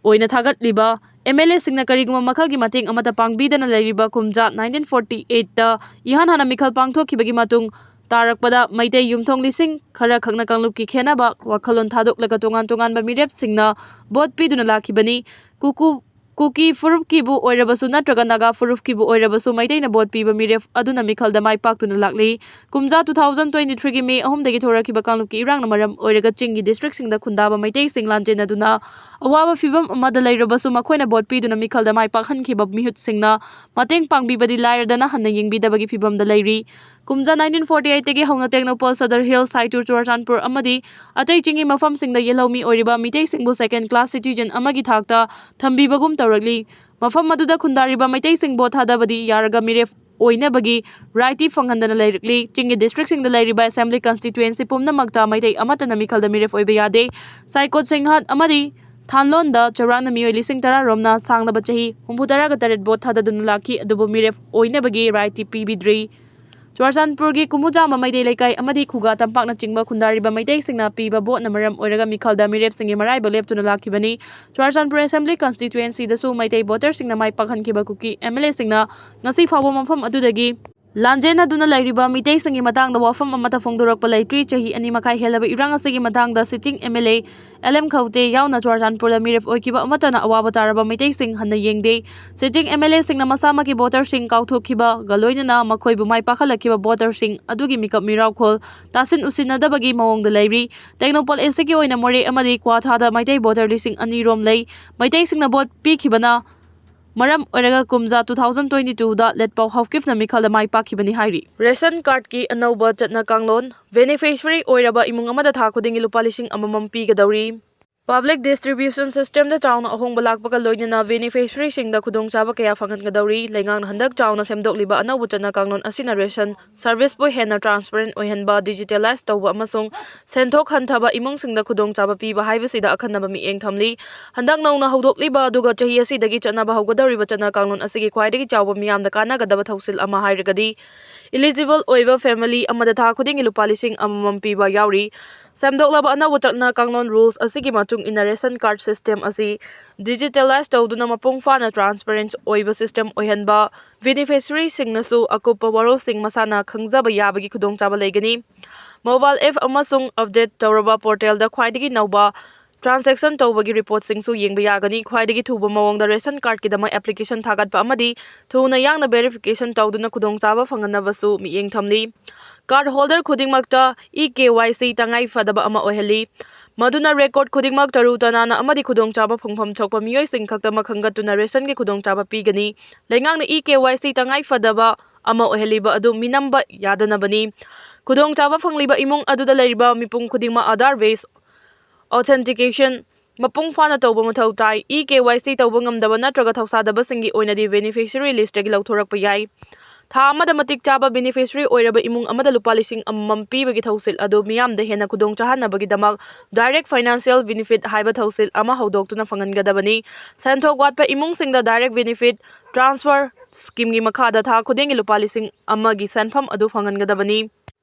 ꯑꯣꯏꯅ ꯊꯥꯒꯠꯂꯤꯕ MLAꯁꯤꯡꯅ ꯀꯔꯤꯒꯨꯝꯕ ꯃꯈꯜꯒꯤ ꯃꯇꯦꯡ ꯑꯃꯠꯇ ꯄꯥꯡꯕꯤꯗꯅ ꯂꯩꯔꯤꯕ ꯀꯨꯝꯖꯥ nineteen forty eightꯇ ꯏꯍꯥꯟ ꯍꯥꯟꯅ ꯃꯤꯈꯜ ꯄꯥꯡꯊꯣꯛꯈꯤꯕꯒꯤ ꯃꯇꯨꯡ ꯇꯥꯔꯛꯄꯗ ꯃꯩꯇꯩ ꯌꯨꯝꯊꯣꯡ ꯂꯤꯁꯤꯡ ꯈꯔ ꯈꯛꯅ ꯀꯥꯡꯂꯨꯞꯀꯤ ꯈꯦꯟꯅꯕ ꯋꯥꯈꯜꯂꯣꯟ ꯊꯥꯗꯣꯛꯂꯒ ꯇꯣꯉꯥꯟ ꯇꯣꯉꯥꯟꯕ ꯃꯤꯔꯦꯞꯁꯤꯡꯅ vote ꯄꯤꯗꯨꯅ ꯂꯥꯛꯈꯤꯕꯅꯤ꯫ ꯀꯨꯀꯨ ꯀꯨꯀꯤ ꯐꯨꯔꯨꯞꯀꯤꯕꯨ ꯑꯣꯏꯔꯕꯁꯨ ꯅꯠꯇ꯭ꯔꯒ ꯅꯥꯒꯥ ꯐꯨꯔꯨꯞꯀꯤꯕꯨ ꯑꯣꯏꯔꯕꯁꯨ ꯃꯩꯇꯩꯅ ꯚꯣꯠ ꯄꯤꯕ ꯃꯤꯔꯦꯞ ꯑꯗꯨꯅ ꯃꯤꯈꯜꯗ ꯃꯥꯏ ꯄꯥꯛꯇꯨꯅ ꯂꯥꯛꯂꯤ꯫ ꯀꯨꯝꯖꯥ two thousand twenty three ꯒꯤ May ꯑꯍꯨꯝꯗꯒꯤ ꯊꯣꯔꯛꯈꯤꯕ ꯀꯥꯡꯂꯨꯞꯀꯤ ꯏꯔꯥꯡꯅ ꯃꯔꯝ ꯑꯣꯏꯔꯒ ꯆꯤꯡꯒꯤ district ꯁꯤꯡꯗ ꯈꯨꯟꯗꯥꯕ ꯃꯩꯇꯩꯁꯤꯡ ꯂꯥꯟꯖꯦꯟꯅꯗꯨꯅ ꯑꯋꯥꯕ ꯐꯤꯚꯝ ꯑꯃꯗ ꯂꯩꯔꯕꯁꯨ ꯃꯈꯣꯏꯅ ꯚꯣꯠ ꯄꯤꯗꯨꯅ ꯃꯤꯈꯜꯗ ꯃꯥꯏ ꯄꯥꯛꯍꯟꯈꯤꯕ ꯃꯤꯍꯨꯠꯁꯤꯡꯅ ꯃꯇꯦꯡ ꯄꯥꯡꯕꯤꯕꯗꯤ ꯂꯥꯏꯔꯗꯅ ꯍꯟꯅ ꯌꯦꯡꯕꯤꯗꯕꯒꯤ ꯐꯤꯚꯝꯗ ꯂꯩꯔꯤ꯫ ꯀꯨꯝꯖꯥ nineteen forty eight ꯇꯒꯤ ꯍꯧꯅ ꯇꯦꯡꯅꯧꯄꯜ, ꯁꯗꯔ ꯍꯤꯜ, ꯁꯥꯏꯇꯨ, ꯆꯨꯔꯆꯥꯟꯄꯨꯔ ꯑꯃꯗꯤ ꯑꯇꯩ ꯆꯤꯡꯒꯤ ꯃꯐꯝꯁꯤꯡꯗ ꯌꯦꯜꯍꯧꯃꯤ ꯑꯣꯏꯔꯤꯕ ꯃꯤꯇꯩꯁꯤꯡꯕꯨ second class citizen ꯑꯃꯒꯤ ꯊꯥꯛꯇ ꯊꯝꯕꯤꯕꯒꯨꯝ ꯇꯧꯔꯛꯂꯤ꯫ ꯃꯐꯝ ꯑꯗꯨꯗ ꯈꯨꯟꯗꯥꯔꯤꯕ ꯃꯩꯇꯩꯁꯤꯡ ꯚꯣꯠ ꯊꯥꯗꯕꯗꯤ ꯌꯥꯔꯒ ꯃꯤꯔꯦꯞ ꯑꯣꯏꯅꯕꯒꯤ right ꯇꯤ ꯐꯪꯍꯟꯗꯅ ꯂꯩꯔꯛꯂꯤ꯫ ꯆꯤꯡꯒꯤ district ꯁꯤꯡꯗ ꯂꯩꯔꯤꯕ assembly constituency ꯄꯨꯝꯅꯃꯛꯇ ꯃꯩꯇꯩ ꯑꯃꯠꯇꯅ ꯃꯤꯈꯜꯗ ꯃꯤꯔꯦꯞ ꯑꯣꯏꯕ ꯌꯥꯗꯦ꯫ ꯁꯥꯏꯀꯣꯠ ꯁꯤꯡꯍꯠ ꯑꯃꯗꯤ ꯊꯥꯟꯂꯣꯟꯗ ꯆꯥꯎꯔꯥꯛꯅ ꯃꯤꯑꯣꯏ ꯂꯤꯁꯤꯡ ꯇꯔꯥ ꯔꯣꯝꯅ ꯁꯥꯡꯂꯕ ꯆꯍꯤ ꯍꯨꯝꯐꯨ ꯇꯔꯥꯒ ꯇꯔꯦꯠ ꯚꯣꯠ ꯊꯥꯗꯗꯨꯅ ꯂꯥꯛꯈꯤ, ꯑꯗꯨꯕꯨ ꯃꯤꯔꯦꯞ ꯑꯣꯏꯅꯕꯒꯤ right ꯇꯤ ꯄꯤꯕꯤꯗ꯭ꯔꯤ꯫ ꯆꯨꯔꯆꯥꯟꯄꯨꯔꯒꯤ ꯀꯨꯃꯨꯖꯥꯝꯕ ꯃꯩꯇꯩ ꯂꯩꯀꯥꯏ ꯑꯃꯗꯤ ꯈꯨꯒꯥ ꯇꯝꯄꯥꯛꯅꯆꯤꯡꯕ ꯈꯨꯟꯗꯥꯔꯤꯕ ꯃꯩꯇꯩꯁꯤꯡꯅ ꯄꯤꯕ ꯚꯣꯠꯅ ꯃꯔꯝ ꯑꯣꯏꯔꯒ ꯃꯤꯈꯜꯗ ꯃꯤꯔꯦꯞꯁꯤꯡꯒꯤ ꯃꯔꯥꯏꯕꯛ ꯂꯦꯞꯇꯨꯅ ꯂꯥꯛꯈꯤꯕꯅꯤ꯫ ꯆꯨꯔꯆꯥꯟꯄꯨꯔ assembly constituency ꯗꯁꯨ ꯃꯩꯇꯩ voter ꯁꯤꯡꯅ ꯃꯥꯏ ꯄꯥꯛꯍꯟꯈꯤꯕ ꯀꯨꯀꯤ M L A ꯁꯤꯡꯅ ꯉꯁꯤ ꯐꯥꯎꯕ ꯃꯐꯝ ꯑꯗꯨꯗꯒꯤ ꯂꯥꯟꯖꯦꯟꯅꯗꯨꯅ ꯂꯩꯔꯤꯕ ꯃꯤꯇꯩꯁꯤꯡꯒꯤ ꯃꯇꯥꯡꯗ ꯋꯥꯐꯝ ꯑꯃꯠꯇ ꯐꯣꯡꯗꯣꯔꯛꯄ ꯂꯩꯇ꯭ꯔꯤ꯫ ꯆꯍꯤ ꯑꯅꯤ ꯃꯈꯥꯏ ꯍꯦꯜꯂꯕ ꯏꯔꯥꯡ ꯑꯁꯤꯒꯤ ꯃꯇꯥꯡꯗ sitting M L A L M ꯈꯧꯇꯦ ꯌꯥꯎꯅ ꯆꯨꯔꯆꯥꯟꯄꯨꯔꯗ ꯃꯤꯔꯦꯞ ꯑꯣꯏꯈꯤꯕ ꯑꯃꯠꯇꯅ ꯑꯋꯥꯕ ꯇꯥꯔꯕ ꯃꯤꯇꯩꯁꯤꯡ ꯍꯟꯅ ꯌꯦꯡꯗꯦ꯫ Sitting M L A ꯁꯤꯡꯅ ꯃꯁꯥꯃꯛꯀꯤ voter ꯁꯤꯡ ꯀꯥꯎꯊꯣꯛꯈꯤꯕꯒ ꯂꯣꯏꯅꯅ ꯃꯈꯣꯏꯕꯨ ꯃꯥꯏ ꯄꯥꯛꯍꯜꯂꯛꯈꯤꯕ voter ꯁꯤꯡ ꯑꯗꯨꯒꯤ ꯃꯤꯀꯞ ꯃꯤꯔꯥꯎꯈꯣꯜ ꯇꯥꯁꯤꯟ ꯎꯁꯤꯟꯅꯗꯕꯒꯤ ꯃꯑꯣꯡꯗ ꯂꯩꯔꯤ꯫ ꯇꯦꯡꯅꯧꯄꯜ East ꯀꯤ ꯑꯣꯏꯅ ꯃꯣꯔꯦ ꯑꯃꯗꯤ ꯀ꯭ꯋꯥꯊꯥꯗ ꯃꯩꯇꯩ voter ꯂꯤꯁꯤꯡ ꯑꯅꯤ ꯔꯣꯝ ꯂꯩ꯫ ꯃꯩꯇꯩꯁꯤꯡꯅ ꯚꯣꯠ ꯄꯤꯈꯤꯕꯅ ꯃꯔꯝ ꯑꯣꯏꯔꯒ ꯀꯨꯝꯖꯥ two thousand twenty two ꯗ ꯂꯦꯠꯄꯥꯎ ꯍꯥꯎꯀꯤꯞꯅ ꯃꯤꯈꯜꯗ ꯃꯥꯏ ꯄꯥꯛꯈꯤꯕꯅꯤ ꯍꯥꯏꯔꯤ꯫ Ration card ꯀꯤ ꯑꯅꯧꯕ ꯆꯠꯅ ꯀꯥꯡꯂꯣꯟ꯫ Beneficiary ꯑꯣꯏꯔꯕ ꯏꯃꯨꯡ ꯑꯃꯗ ꯊꯥ ꯈꯨꯗꯤꯡꯒꯤ ꯂꯨꯄꯥ ꯂꯤꯁꯤꯡ ꯑꯃꯃꯝ ꯄꯤꯒꯗꯧꯔꯤ꯫ Public distribution system ꯗ ꯆꯥꯎꯅ ꯑꯍꯣꯡꯕ ꯂꯥꯛꯄꯒ ꯂꯣꯏꯅꯅ beneficiary ꯁꯤꯡꯗ ꯈꯨꯗꯣꯡꯆꯥꯕ ꯀꯌꯥ ꯐꯪꯍꯟꯒꯗꯧꯔꯤ꯫ ꯂꯩꯉꯥꯛꯅ ꯍꯟꯗꯛ ꯆꯥꯎꯅ ꯁꯦꯝꯗꯣꯛꯂꯤꯕ ꯑꯅꯧꯕ ꯆꯠꯅ ꯀꯥꯡꯂꯣꯟ ꯑꯁꯤꯅ ration service ꯄꯨ ꯍꯦꯟꯅ transparent ꯑꯣꯏꯍꯟꯕ, digitalize ꯇꯧꯕ ꯑꯃꯁꯨꯡ ꯁꯦꯟꯊꯣꯛ ꯍꯟꯊꯕ ꯏꯃꯨꯡꯁꯤꯡꯗ ꯈꯨꯗꯣꯡꯆꯥꯕ ꯄꯤꯕ ꯍꯥꯏꯕꯁꯤꯗ ꯑꯈꯟꯅꯕ ꯃꯤꯠꯌꯦꯡ ꯊꯝꯂꯤ꯫ ꯍꯟꯗꯛ ꯅꯧꯅ ꯍꯧꯗꯣꯛꯂꯤꯕ ꯑꯗꯨꯒ ꯆꯍꯤ ꯑꯁꯤꯗꯒꯤ ꯆꯠꯅꯕ ꯍꯧꯒꯗꯧꯔꯤꯕ ꯆꯠꯅ ꯀꯥꯡꯂꯣꯟ ꯑꯁꯤꯒꯤ ꯈ꯭ꯋꯥꯏꯗꯒꯤ ꯆꯥꯎꯕ ꯃꯤꯌꯥꯝꯗ ꯀꯥꯟꯅꯒꯗꯕ ꯊꯧꯁꯤꯜ ꯑꯃ ꯍꯥꯏꯔꯒꯗꯤ eligible ꯑꯣꯏꯕ family ꯑꯃꯗ ꯊꯥ ꯈꯨꯗꯤꯡꯒꯤ ꯂꯨꯄꯥ ꯂꯤꯁꯤꯡ ꯑꯃꯃꯝ ꯄꯤꯕ ꯌꯥꯎꯔꯤ꯫ ꯁꯦꯝꯗꯣꯛꯂꯕ ꯑꯅꯧꯕ ꯆꯠꯅ ꯀꯥꯡꯂꯣꯟ rules ꯑꯁꯤꯒꯤ ꯃꯇꯨꯡ ꯏꯟꯅ ration card system ꯑꯁꯤ digitalize ꯇꯧꯗꯨꯅ ꯃꯄꯨꯡ ꯐꯥꯅ transparent ꯑꯣꯏꯕ system ꯑꯣꯏꯍꯟꯕ, beneficiary ꯁꯤꯡꯅꯁꯨ ꯑꯀꯨꯞꯄ ꯋꯥꯔꯣꯜꯁꯤꯡ ꯃꯁꯥꯅ ꯈꯪꯖꯕ ꯌꯥꯕꯒꯤ ꯈꯨꯗꯣꯡꯆꯥꯕ ꯂꯩꯒꯅꯤ꯫ Mobile app ꯑꯃꯁꯨꯡ update ꯇꯧꯔꯕ portal ꯗ ꯈ꯭ꯋꯥꯏꯗꯒꯤ ꯅꯧꯕ transaction ꯇꯧꯕꯒꯤ reportꯁꯤꯡꯁꯨ ꯌꯦꯡꯕ ꯌꯥꯒꯅꯤ꯫ ꯈ꯭ꯋꯥꯏꯗꯒꯤ ꯊꯨꯕ ꯃꯑꯣꯡꯗ ration cardꯀꯤꯗꯃꯛ application ꯊꯥꯒꯠꯄ ꯑꯃꯗꯤ ꯊꯨꯅ ꯌꯥꯡꯅ verification ꯇꯧꯗꯨꯅ ꯈꯨꯗꯣꯡꯆꯥꯕ ꯐꯪꯍꯟꯅꯕꯁꯨ ꯃꯤꯠꯌꯦꯡ ꯊꯝꯂꯤ꯫ Card holder ꯈꯨꯗꯤꯡꯃꯛꯇ e-KYC ꯇꯉꯥꯏ ꯐꯗꯕ ꯑꯃ ꯑꯣꯏꯍꯜꯂꯤ, ꯃꯗꯨꯅ record ꯈꯨꯗꯤꯡꯃꯛ ꯇꯔꯨ ꯇꯅꯥꯟꯅ ꯑꯃꯗꯤ ꯈꯨꯗꯣꯡꯆꯥꯕ ꯐꯪꯐꯝ ꯊꯣꯛꯄ ꯃꯤꯑꯣꯏꯁꯤꯡ ꯈꯛꯇꯃꯛ ꯈꯟꯒꯠꯇꯨꯅ rationꯒꯤ ꯈꯨꯗꯣꯡꯆꯥꯕ ꯄꯤꯒꯅꯤ꯫ ꯂꯩꯉꯥꯛꯅ e-KYC ꯇꯉꯥꯏ ꯐꯗꯕ ꯑꯃ ꯑꯣꯏꯍꯜꯂꯤꯕ ꯑꯗꯨ ꯃꯤꯅꯝꯕ ꯌꯥꯗꯅꯕꯅꯤ꯫ ꯈꯨꯗꯣꯡꯆꯥꯕ ꯐꯪꯂꯤꯕ ꯏꯃꯨꯡ ꯑꯗꯨꯗ ꯂꯩꯔꯤꯕ ꯃꯤꯄꯨꯝ ꯈꯨꯗꯤꯡꯃꯛ Aadhaar based authentication ꯃꯄꯨꯡ ꯐꯥꯅ ꯇꯧꯕ ꯃꯊꯧ ꯇꯥꯏ꯫ e-KYC ꯇꯧꯕ ꯉꯝꯗꯕ ꯅꯠꯇ꯭ꯔꯒ ꯊꯧꯁꯥꯗꯕꯁꯤꯡꯒꯤ ꯑꯣꯏꯅꯗꯤ beneficiary listꯇꯒꯤ ꯂꯧꯊꯣꯔꯛꯄ ꯌꯥꯏ꯫ ꯊꯥ ꯑꯃꯗ ꯃꯇꯤꯛ ꯆꯥꯕ beneficiary ꯑꯣꯏꯔꯕ ꯏꯃꯨꯡ ꯑꯃꯗ ꯂꯨꯄꯥ ꯂꯤꯁꯤꯡ ꯑꯃꯃꯝ ꯄꯤꯕꯒꯤ ꯊꯧꯁꯤꯜ ꯑꯗꯨ ꯃꯤꯌꯥꯝꯗ ꯍꯦꯟꯅ ꯈꯨꯗꯣꯡ ꯆꯥꯍꯟꯅꯕꯒꯤꯗꯃꯛ Direct Financial Benefit ꯍꯥꯏꯕ ꯊꯧꯁꯤꯜ ꯑꯃ ꯍꯧꯗꯣꯛꯇꯨꯅ ꯐꯪꯍꯟꯒꯗꯕꯅꯤ꯫ ꯁꯦꯟꯊꯣꯛ ꯋꯥꯠꯄ ꯏꯃꯨꯡꯁꯤꯡꯗ Direct Benefit Transfer Schemeꯒꯤ ꯃꯈꯥꯗ ꯊꯥ ꯈꯨꯗꯤꯡꯒꯤ ꯂꯨꯄꯥ ꯂꯤꯁꯤꯡ ꯑꯃꯒꯤ ꯁꯦꯟꯐꯝ ꯑꯗꯨ ꯐꯪꯍꯟꯒꯗꯕꯅꯤ꯫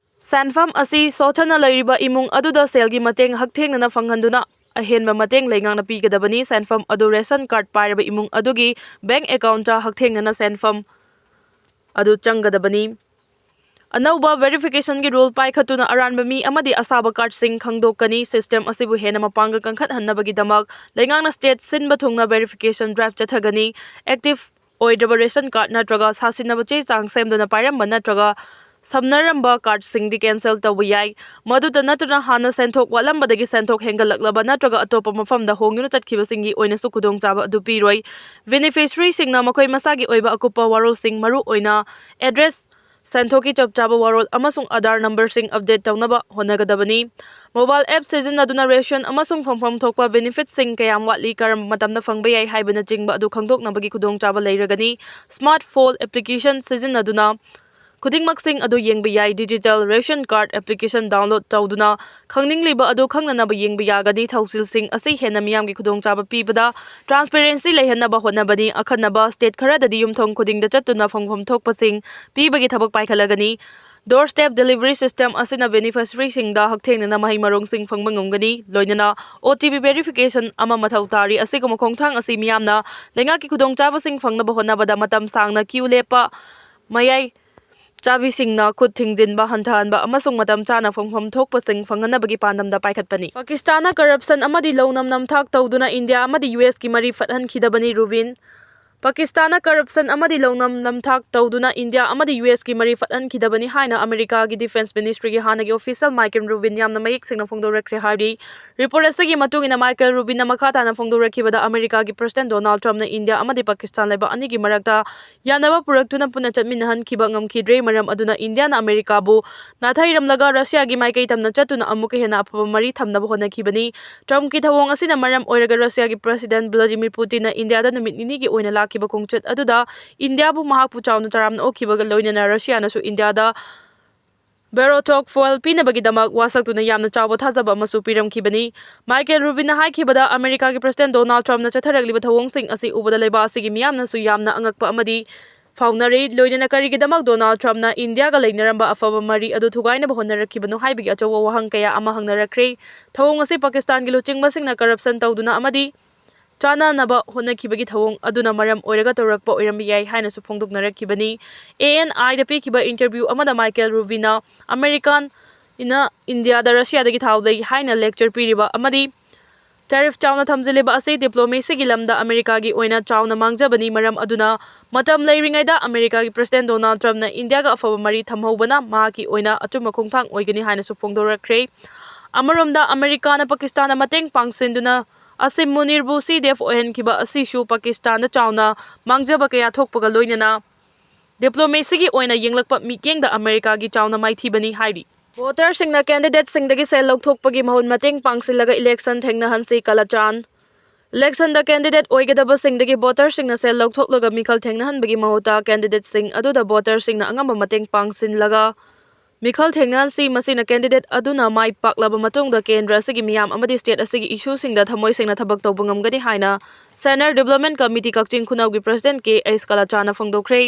ꯁꯦꯟꯐꯝ ꯑꯁꯤ ꯁꯣꯠꯊꯅ ꯂꯩꯔꯤꯕ ꯏꯃꯨꯡ ꯑꯗꯨꯗ ꯁꯦꯜꯒꯤ ꯃꯇꯦꯡ ꯍꯛꯊꯦꯡꯅꯅ ꯐꯪꯍꯟꯗꯨꯅ ꯑꯍꯦꯟꯕ ꯃꯇꯦꯡ ꯂꯩꯉꯥꯛꯅ ꯄꯤꯒꯗꯕꯅꯤ꯫ ꯁꯦꯟꯐꯝ ꯑꯗꯨ ration card ꯄꯥꯏꯔꯕ ꯏꯃꯨꯡ ꯑꯗꯨꯒꯤ bank accountꯇ ꯍꯛꯊꯦꯡꯅꯅ ꯁꯦꯟꯐꯝ ꯑꯗꯨ ꯆꯪꯒꯗꯕꯅꯤ꯫ ꯑꯅꯧꯕ verificationꯒꯤ rule ꯄꯥꯏꯈꯠꯇꯨꯅ ꯑꯔꯥꯟꯕ ꯃꯤ ꯑꯃꯗꯤ ꯑꯁꯥꯕ cardꯁꯤꯡ ꯈꯪꯗꯣꯛꯀꯅꯤ꯫ System ꯑꯁꯤꯕꯨ ꯍꯦꯟꯅ ꯃꯄꯥꯡꯒꯜ ꯀꯟꯈꯠꯍꯟꯅꯕꯒꯤꯗꯃꯛ ꯂꯩꯉꯥꯛꯅ state ꯁꯤꯟꯕ ꯊꯨꯡꯅ verification drive ꯆꯠꯊꯒꯅꯤ꯫ Active ꯑꯣꯏꯗ꯭ꯔꯕ ration card ꯅꯠꯇ꯭ꯔꯒ ꯁꯥꯁꯤꯟꯅꯕ ꯆꯦ ꯆꯥꯡ ꯁꯦꯝꯗꯨꯅ ꯄꯥꯏꯔꯝꯕ ꯅꯠꯇ꯭ꯔꯒ ꯁꯝꯅꯔꯝꯕ cardꯁꯤꯡꯗꯤ cancel ꯇꯧꯕ ꯌꯥꯏ꯫ ꯃꯗꯨꯇ ꯅꯠꯇꯅ, ꯍꯥꯟꯅ ꯁꯦꯟꯊꯣꯛ ꯋꯥꯠꯂꯝꯕꯗꯒꯤ ꯁꯦꯟꯊꯣꯛ ꯍꯦꯟꯒꯠꯂꯛꯂꯕ ꯅꯠꯇ꯭ꯔꯒ ꯑꯇꯣꯞꯄ ꯃꯐꯝꯗ ꯍꯣꯡꯗꯨꯅ ꯆꯠꯈꯤꯕꯁꯤꯡꯒꯤ ꯑꯣꯏꯅꯁꯨ ꯈꯨꯗꯣꯡꯆꯥꯕ ꯑꯗꯨ ꯄꯤꯔꯣꯏ꯫ Beneficiaryꯁꯤꯡꯅ ꯃꯈꯣꯏ ꯃꯁꯥꯒꯤ ꯑꯣꯏꯕ ꯑꯀꯨꯞꯄ ꯋꯥꯔꯣꯜꯁꯤꯡ, ꯃꯔꯨꯑꯣꯏꯅ address, ꯁꯦꯟꯊꯣꯛꯀꯤ ꯆꯞ ꯆꯥꯕ ꯋꯥꯔꯣꯜ ꯑꯃꯁꯨꯡ Aadhaar numberꯁꯤꯡ update ꯇꯧꯅꯕ ꯍꯣꯠꯅꯒꯗꯕꯅꯤ꯫ Mobile app ꯁꯤꯖꯤꯟꯅꯗꯨꯅ ration ꯑꯃꯁꯨꯡ ꯐꯪꯐꯝ ꯊꯣꯛꯄ benefitꯁꯤꯡ ꯀꯌꯥꯝ ꯋꯥꯠꯂꯤ, ꯀꯔꯝꯕ ꯃꯇꯝꯗ ꯐꯪꯕ ꯌꯥꯏ ꯍꯥꯏꯕꯅꯆꯤꯡꯕ ꯑꯗꯨ ꯈꯪꯗꯣꯛꯅꯕꯒꯤ ꯈꯨꯗꯣꯡꯆꯥꯕ ꯂꯩꯔꯒꯅꯤ꯫ Smart phone application ꯁꯤꯖꯤꯟꯅꯗꯨꯅ ꯈꯨꯗꯤꯡꯃꯛꯁꯤꯡ ꯑꯗꯨ ꯌꯦꯡꯕ ꯌꯥꯏ꯫ Digital ration card application download ꯇꯧꯗꯨꯅ ꯈꯪꯅꯤꯡꯂꯤꯕ ꯑꯗꯨ ꯈꯪꯅꯅꯕ ꯌꯦꯡꯕ ꯌꯥꯒꯅꯤ꯫ ꯊꯧꯁꯤꯜꯁꯤꯡ ꯑꯁꯤ ꯍꯦꯟꯅ ꯃꯤꯌꯥꯝꯒꯤ ꯈꯨꯗꯣꯡꯆꯥꯕ ꯄꯤꯕꯗ transparency ꯂꯩꯍꯟꯅꯕ ꯍꯣꯠꯅꯕꯅꯤ꯫ ꯑꯈꯟꯅꯕ state ꯈꯔꯗꯗꯤ ꯌꯨꯝꯊꯣꯡ ꯈꯨꯗꯤꯡꯗ ꯆꯠꯇꯨꯅ ꯐꯪꯐꯝ ꯊꯣꯛꯄꯁꯤꯡ ꯄꯤꯕꯒꯤ ꯊꯕꯛ ꯄꯥꯏꯈꯠꯂꯒꯅꯤ꯫ Doorstep delivery system ꯑꯁꯤꯅ beneficiaryꯁꯤꯡꯗ ꯍꯛꯊꯦꯡꯅꯅ ꯃꯍꯩ ꯃꯔꯣꯡꯁꯤꯡ ꯐꯪꯕ ꯉꯝꯒꯅꯤ, ꯂꯣꯏꯅꯅ OTP verification ꯑꯃ ꯃꯊꯧ ꯇꯥꯔꯤ꯫ ꯑꯁꯤꯒꯨꯝꯕ ꯈꯣꯡꯊꯥꯡ ꯑꯁꯤ ꯃꯤꯌꯥꯝꯅ ꯂꯩꯉꯥꯛꯀꯤ ꯈꯨꯗꯣꯡꯆꯥꯕꯁꯤꯡ ꯐꯪꯅꯕ ꯍꯣꯠꯅꯕꯗ ꯃꯇꯝ ꯁꯥꯡꯅ queue ꯂꯦꯞꯄ, ꯃꯌꯥꯏ ꯆꯥꯕꯤꯁꯤꯡꯅ ꯈꯨꯠ ꯊꯤꯡꯖꯤꯟꯕ ꯍꯟꯊꯍꯟꯕ ꯑꯃꯁꯨꯡ ꯃꯇꯝ ꯆꯥꯅ ꯐꯪꯐꯝ ꯊꯣꯛꯄꯁꯤꯡ ꯐꯪꯍꯟꯅꯕꯒꯤ ꯄꯥꯟꯗꯝꯗ ꯄꯥꯏꯈꯠꯄꯅꯤ꯫ ꯄꯥꯀꯤꯁꯇꯥꯟꯅ corruption ꯑꯃꯗꯤ ꯂꯧꯅꯝ ꯅꯝꯊꯥꯛ ꯇꯧꯗꯨꯅ ꯏꯟꯗꯤꯌꯥ ꯑꯃꯗꯤ ꯌꯨ ꯑꯦꯁꯀꯤ ꯃꯔꯤ ꯐꯠꯍꯟꯈꯤꯗꯕꯅꯤ, ꯔꯨꯕꯤꯟ꯫ ꯄꯥꯀꯤꯁꯇꯥꯟꯅ corruption ꯑꯃꯗꯤ ꯂꯧꯅꯝ ꯅꯝꯊꯥꯛ ꯇꯧꯗꯨꯅ ꯏꯟꯗꯤꯌꯥ ꯑꯃꯗꯤ ꯌꯨ ꯑꯦꯁꯀꯤ ꯃꯔꯤ ꯐꯠꯍꯟꯈꯤꯗꯕꯅꯤ ꯍꯥꯏꯅ ꯑꯃꯦꯔꯤꯀꯥꯒꯤ Defence Ministryꯒꯤ ꯍꯥꯟꯅꯒꯤ official Michael Rubin ꯌꯥꯝꯅ ꯃꯌꯦꯛ ꯁꯦꯡꯅ ꯐꯣꯡꯗꯣꯔꯛꯈ꯭ꯔꯦ ꯍꯥꯏꯔꯤ꯫ Report ꯑꯁꯤꯒꯤ ꯃꯇꯨꯡ ꯏꯟꯅ, Michael Rubinꯅ ꯃꯈꯥ ꯇꯥꯅ ꯐꯣꯡꯗꯣꯔꯛꯈꯤꯕꯗ, ꯑꯃꯦꯔꯤꯀꯥꯒꯤ President Donald Trumpꯅ ꯏꯟꯗꯤꯌꯥ ꯑꯃꯗꯤ ꯄꯥꯀꯤꯁꯇꯥꯟ ꯂꯩꯕꯥꯛ ꯑꯅꯤꯒꯤ ꯃꯔꯛꯇ ꯌꯥꯅꯕ ꯄꯨꯔꯛꯇꯨꯅ ꯄꯨꯟꯅ ꯆꯠꯃꯤꯟꯅꯍꯟꯈꯤꯕ ꯉꯝꯈꯤꯗ꯭ꯔꯦ꯫ ꯃꯔꯝ ꯑꯗꯨꯅ ꯏꯟꯗꯤꯌꯥꯅ ꯑꯃꯦꯔꯤꯀꯥꯕꯨ ꯅꯥꯊꯩꯔꯝꯂꯒ ꯔꯁꯤꯌꯥꯒꯤ ꯃꯥꯏꯀꯩ ꯇꯝꯅ ꯆꯠꯇꯨꯅ ꯑꯃꯨꯛꯀ ꯍꯦꯟꯅ ꯑꯐꯕ ꯃꯔꯤ ꯊꯝꯅꯕ ꯍꯣꯠꯅꯈꯤꯕꯅꯤ꯫ Trumpꯀꯤ ꯊꯧꯑꯣꯡ ꯑꯁꯤꯅ ꯃꯔꯝ ꯑꯣꯏꯔꯒ ꯔꯁꯤꯌꯥꯒꯤ President Vladimir Putinꯅ ꯏꯟꯗꯤꯌꯥꯗ ꯅꯨꯃꯤꯠ ꯅꯤꯅꯤꯒꯤ ꯑꯣꯏꯅ ꯂꯥꯛꯈꯤꯕ ꯈꯣꯡꯆꯠ ꯑꯗꯨꯗ ꯏꯟꯗꯤꯌꯥꯕꯨ ꯃꯍꯥꯛꯄꯨ ꯆꯥꯎꯅ ꯇꯔꯥꯝꯅ ꯑꯣꯛꯈꯤꯕꯒ ꯂꯣꯏꯅꯅ ꯔꯁꯤꯌꯥꯅꯁꯨ ꯏꯟꯗꯤꯌꯥꯗ Barotok foil ꯄꯤꯅꯕꯒꯤꯗꯃꯛ ꯋꯥꯁꯛꯇꯨꯅ ꯌꯥꯝꯅ ꯆꯥꯎꯕ ꯊꯥꯖꯕ ꯑꯃꯁꯨ ꯄꯤꯔꯝꯈꯤꯕꯅꯤ꯫ Michael Rubinꯅ ꯍꯥꯏꯈꯤꯕꯗ, ꯑꯃꯦꯔꯤꯀꯥꯒꯤ President Donald Trumpꯅ ꯆꯠꯊꯔꯛꯂꯤꯕ ꯊꯧꯑꯣꯡꯁꯤꯡ ꯑꯁꯤ ꯎꯕꯗ ꯂꯩꯕꯥꯛ ꯑꯁꯤꯒꯤ ꯃꯤꯌꯥꯝꯅꯁꯨ ꯌꯥꯝꯅ ꯑꯉꯛꯄ ꯑꯃꯗꯤ ꯐꯥꯎꯅꯔꯤ꯫ ꯂꯣꯏꯅꯅ ꯀꯔꯤꯒꯤꯗꯃꯛ Donald Trumpꯅ ꯏꯟꯗꯤꯌꯥꯒ ꯂꯩꯅꯔꯝꯕ ꯑꯐꯕ ꯃꯔꯤ ꯑꯗꯨ ꯊꯨꯒꯥꯏꯅꯕ ꯍꯣꯠꯅꯔꯛꯈꯤꯕꯅꯣ ꯍꯥꯏꯕꯒꯤ ꯑꯆꯧꯕ ꯋꯥꯍꯪ ꯀꯌꯥ ꯑꯃ ꯍꯪꯅꯔꯛꯈ꯭ꯔꯦ꯫ ꯊꯧꯑꯣꯡ ꯑꯁꯤ ꯄꯥꯀꯤꯁꯇꯥꯟꯒꯤ ꯂꯨꯆꯤꯡꯕꯁꯤꯡꯅ corruption ꯇꯧꯗꯨꯅ ꯑꯃꯗꯤ ꯆꯥꯅꯅꯕ ꯍꯣꯠꯅꯈꯤꯕꯒꯤ ꯊꯧꯑꯣꯡ ꯑꯗꯨꯅ ꯃꯔꯝ ꯑꯣꯏꯔꯒ ꯇꯧꯔꯛꯄ ꯑꯣꯏꯔꯝꯕ ꯌꯥꯏ ꯍꯥꯏꯅꯁꯨ ꯐꯣꯡꯗꯣꯛꯅꯔꯛꯈꯤꯕꯅꯤ꯫ ANIꯗ ꯄꯤꯈꯤꯕ interview ꯑꯃꯗ Michael Rubinꯅ Americaꯅ ꯏꯟꯗꯤꯌꯥꯗ ꯔꯁꯤꯌꯥꯗꯒꯤ ꯊꯥꯎ ꯂꯩ ꯍꯥꯏꯅ lecture ꯄꯤꯔꯤꯕ ꯑꯃꯗꯤ tariff ꯆꯥꯎꯅ ꯊꯝꯖꯤꯜꯂꯤꯕ ꯑꯁꯤ diplomacyꯒꯤ ꯂꯝꯗ ꯑꯃꯦꯔꯤꯀꯥꯒꯤ ꯑꯣꯏꯅ ꯆꯥꯎꯅ ꯃꯥꯡꯖꯕꯅꯤ꯫ ꯃꯔꯝ ꯑꯗꯨꯅ ꯃꯇꯝ ꯂꯩꯔꯤꯉꯩꯗ ꯑꯃꯦꯔꯤꯀꯥꯒꯤ President Donald Trumpꯅ ꯏꯟꯗꯤꯌꯥꯒ ꯑꯐꯕ ꯃꯔꯤ ꯊꯝꯍꯧꯕꯅ ꯃꯍꯥꯛꯀꯤ ꯑꯣꯏꯅ ꯑꯆꯨꯝꯕ ꯈꯣꯡꯊꯥꯡ ꯑꯣꯏꯒꯅꯤ ꯍꯥꯏꯅꯁꯨ ꯐꯣꯡꯗꯣꯔꯛꯈ꯭ꯔꯦ꯫ ꯑꯃꯔꯣꯝꯗ, ꯑꯃꯦꯔꯤꯀꯥꯅ ꯄꯥꯀꯤꯁꯇꯥꯟꯗ ꯃꯇꯦꯡ ꯄꯥꯡꯁꯤꯟꯗꯨꯅ ꯑꯁꯤꯝ ꯃꯨꯅꯤꯔꯕꯨ safe ꯑꯣꯏꯍꯟꯈꯤꯕ ꯑꯁꯤꯁꯨ ꯄꯥꯀꯤꯁꯇꯥꯟꯗ ꯆꯥꯎꯅ ꯃꯥꯡꯖꯕ ꯀꯌꯥ ꯊꯣꯛꯄꯒ ꯂꯣꯏꯅꯅ diplomacyꯒꯤ ꯑꯣꯏꯅ ꯌꯦꯡꯂꯛꯄ ꯃꯤꯠꯌꯦꯡꯗ ꯑꯃꯦꯔꯤꯀꯥꯒꯤ ꯆꯥꯎꯅ ꯃꯥꯏꯊꯤꯕꯅꯤ ꯍꯥꯏꯔꯤ꯫ Voterꯁꯤꯡꯅ candidateꯁꯤꯡꯗꯒꯤ ꯁꯦꯜ ꯂꯧꯊꯣꯛꯄꯒꯤ ꯃꯍꯨꯠ ꯃꯇꯦꯡ ꯄꯥꯡꯁꯤꯜꯂꯒ election ꯊꯦꯡꯅꯍꯟꯁꯤ, ꯀꯂꯆꯥꯟ꯫ Electionꯗ candidate ꯑꯣꯏꯒꯗꯕꯁꯤꯡꯗꯒꯤ voterꯁꯤꯡꯅ ꯁꯦꯜ ꯂꯧꯊꯣꯛꯂꯒ ꯃꯤꯈꯜ ꯊꯦꯡꯅꯍꯟꯕꯒꯤ ꯃꯍꯨꯠꯇ candidateꯁꯤꯡ ꯑꯗꯨꯗ voterꯁꯤꯡꯅ ꯑꯉꯝꯕ ꯃꯇꯦꯡ ꯄꯥꯡꯁꯤꯜꯂꯒ ꯃꯤꯈꯜ ꯊꯦꯡꯅꯍꯟꯁꯤ꯫ ꯃꯁꯤꯅ candidate ꯑꯗꯨꯅ ꯃꯥꯏ ꯄꯥꯛꯂꯕ ꯃꯇꯨꯡꯗ ꯀꯦꯟꯗ꯭ꯔ ꯑꯁꯤꯒꯤ ꯃꯤꯌꯥꯝ ꯑꯃꯗꯤ state ꯑꯁꯤꯒꯤ issueꯁꯤꯡꯗ ꯊꯃꯣꯏ ꯁꯦꯡꯅ ꯊꯕꯛ ꯇꯧꯕ ꯉꯝꯒꯅꯤ ꯍꯥꯏꯅ Senior Development Committee ꯀꯛꯆꯤꯡ ꯈꯨꯅꯧꯒꯤ President ꯀꯦ ꯑꯩꯆ ꯀꯂꯆꯥꯅ ꯐꯣꯡꯗꯣꯛꯈ꯭ꯔꯦ꯫